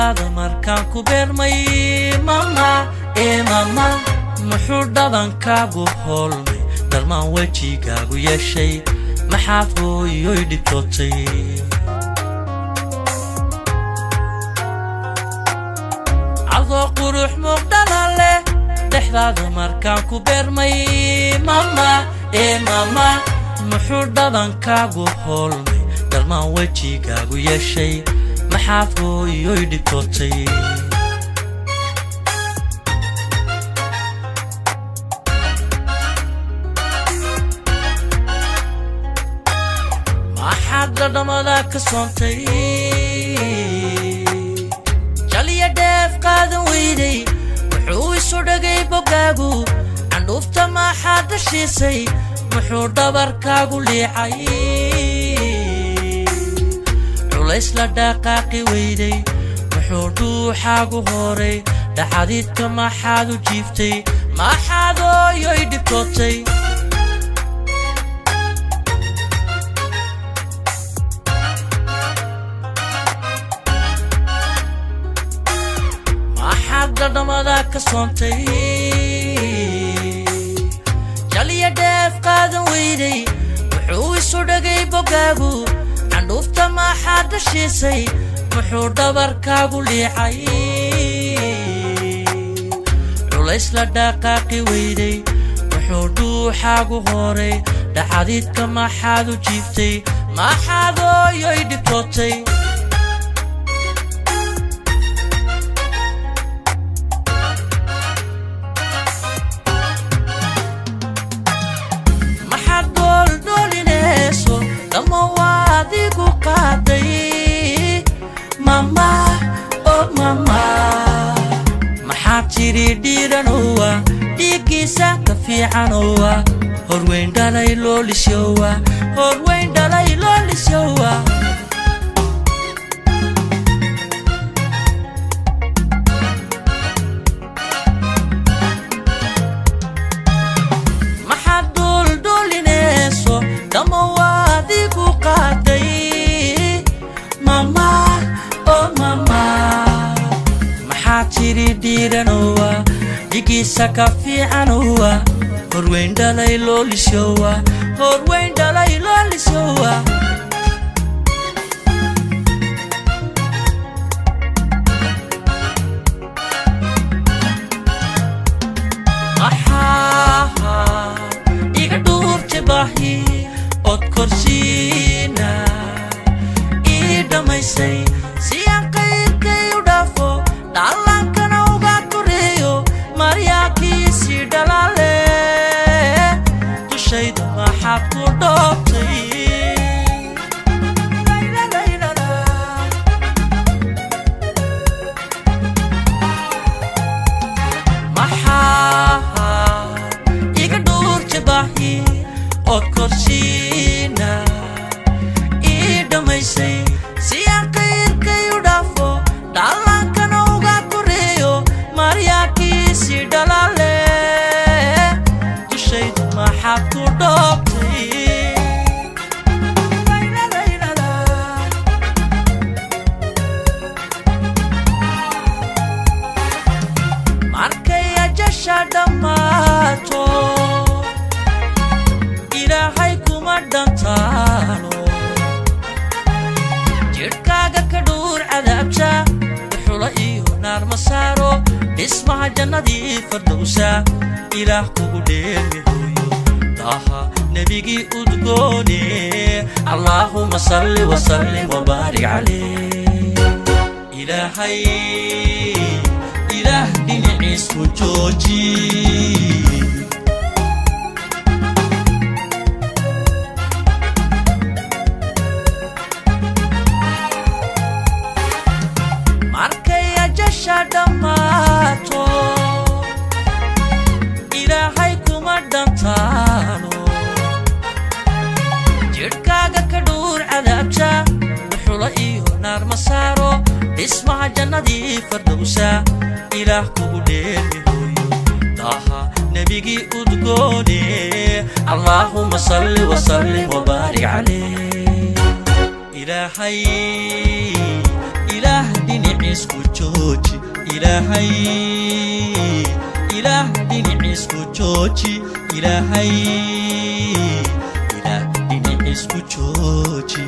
Dhexdaada markaan ku beermay, mama ee mama, muxuu dhabankaagu hoolmay? Dharmaan wejigaagu yeeshay, maxaad hooyoy dhibtootay? Adoo qurux muuqdhala leh, dhexdaada markaan ku beermay, mama ee mama, muxuu dhabankaagu hoolmay? Dharmaan wejigaagu yeeshay, maxaad hooyoy dhibtootay? Maxaad dhadhamada ka soontay? Jaliya dheef qaadan weyday, muxuu isu dhagay boggaagu? Candhuufta maxaad dhashiisay? Muxuu dhabarkaagu liicay? Culays la dhaqaaqi weyday, muxuu dhuuxaagu horay? Dhaxadiidka maxaad u jiiftay? Maxaad ooyoy dhibtootay? Maxaad dhadhamada ka soontay? Jaliya dheef qaadan weyday, muxuu isu dhagay boggaagu? Candhuufta maxaad dhashiisay? Muxuu dhabarkaagu liicay? Culays la dhaqaaqi weyday, muxuu dhuuxaagu horay? Dhaxadiidka maxaad u jiiftay? Maxaad ooyoy dhibtootay? Maxaad dooldoolinayso? Dhamma waa adigu qaaday, mama oh mama. Maxaad tidhi dhiiranowa, dhiiggiisa ka fiicanowa, horweyn dhalay loolisyowa, horweyn dhalay loolisyowa. Maxaad duuldhuulinayso? Dhamma waa adigu qaaday, mama oh mama. Maxaad tidhi dhiiranowa, dhigiisa ka fiicanowa, horweyn dhalay loolisyowa, horweyn dhalay loolisyowa. Maxaa iga dhuurtay baahi ood korsiina ii dhammaysay, si aan qayrkay u dhaafo, dhallaankana uga koreeyo, maryaakiisii dhalaale dushayda maxaad ku dhoobtay? Maxaa iga dhuurtay baahi ood korsiina ii dhammaysay, si aan qayrkay u dhaafo, dhallaankana uga koreeyo, maryaakiisii dhalaale dushayda maxaad ku dhoobtay? Markay ajasha dhammaato, Ilaahay kuma dhantaalo. Jidhkaaga ka dhuur cadaabta, dhuxula iyo naar ma saaro, dhismaha jannadii fardowsa Ilaah kugu dheermi hooyo, daha nebigii udgoone. Allaahuma salli wasallim wabaarik calayh. Ilaahay, Ilaah dhinaciis ku jooji. Markay ajasha dhammaato, Ilaahay kuma dhantaalo. Jidhkaaga ka dhuur cadaabta, dhuxula iyo naar ma saaro, dhismaha jannadii fardowsa Ilaah kugu dheermi hooyo, daha nebigii udgoone. Allaahuma salli wasallim wabaarik calayh. Ilaahay, Ilaah dhinaciis Dhinaciisku jooji, Ilaahay, Ilaah dhinaciisku jooji, Ilaahay, Ilaah dhinaciisku jooji.